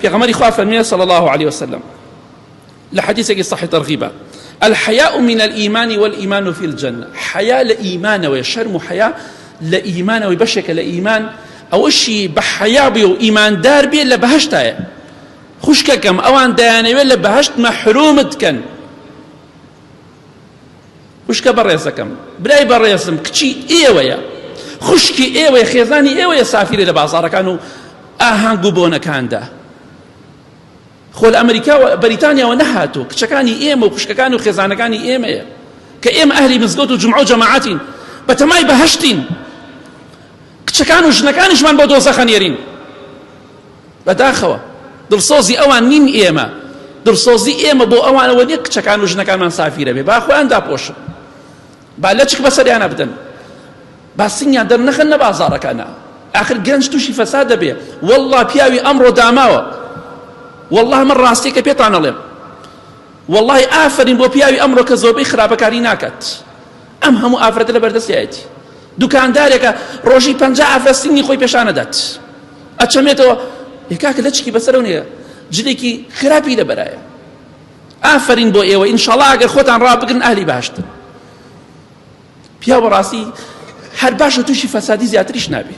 پێغەمبەری خوا فەرموویە صلی الله علیه وسلم لە حەدیثێکی صحیح تەرغیبە الحیاء من الإیمان والإیمان فی الجنة حیا لە ئیمانەوەیە شەرم و حیا لە ئیمانەوەی بەشێکە لە ئیمان ئەوەشی بە حیا بێ و ئیماندار بێ لە بەهەشتایە خوشکەکەم ئەوان دەیانەوێت لە بەهەشت مەحرومت کەن خوشکە بەڕێزەکەم برای بەڕێزم کچی ئێوەیە خوشکی ئێوەیە خێزانی ئێوەیە سافیرە لە بازاڕەکان و ئاهەنگ و بۆنەکاندا خۆ لە ئەمریکا و بەریتانیاوە نەهاتوو کچەکانی ئێمە و خوشکەکان و خێزانەکانی ئێمەیە کە ئێمە ئەهلی مزگەوت و جومعە و جەماعەتین بەتەمای بەهەشتین کچەکان و ژنەکانیشمان بۆ دۆزەخە نێرین بەداخەوە دڵسۆزی ئەوان نین ئێمە دڵسۆزی ئێمە بۆ ئەوانەوە نیە کچەکان و ژنەکانمان سافیرە بێ با خۆیان داپۆشن با لەچک بەسەریانە بدەن با سنگیان دەرنەخەن لە بازاڕەکانە ئاخر گەنج تووشی فەساد دەبێ والله پیاوی ئەمڕۆ داماوە والله من ڕاستیەکە پێتان ئەڵێم والله ئافرین بۆ پیاوی ئەمڕۆ کە زۆربەی خراپەکاری ناکات ئەم هەموو ئافرەتە لە بەردەستیایەتی دوکاندارێکە ڕۆژی پەنجا ئافرەت سنگی خۆی پێشانەدات ئەچەمێتەوە کاکە لەچکی بەسەرەوە نییە جلێکی خراپی لەبەرایە ئافرین بۆ ئێوە ئینشاڵا ئەگەر خۆتان ڕابگرن ئەهلی باشتن پیاو بەڕاستی هەر باشە تووشی فەسادی زیاتریش نابێ.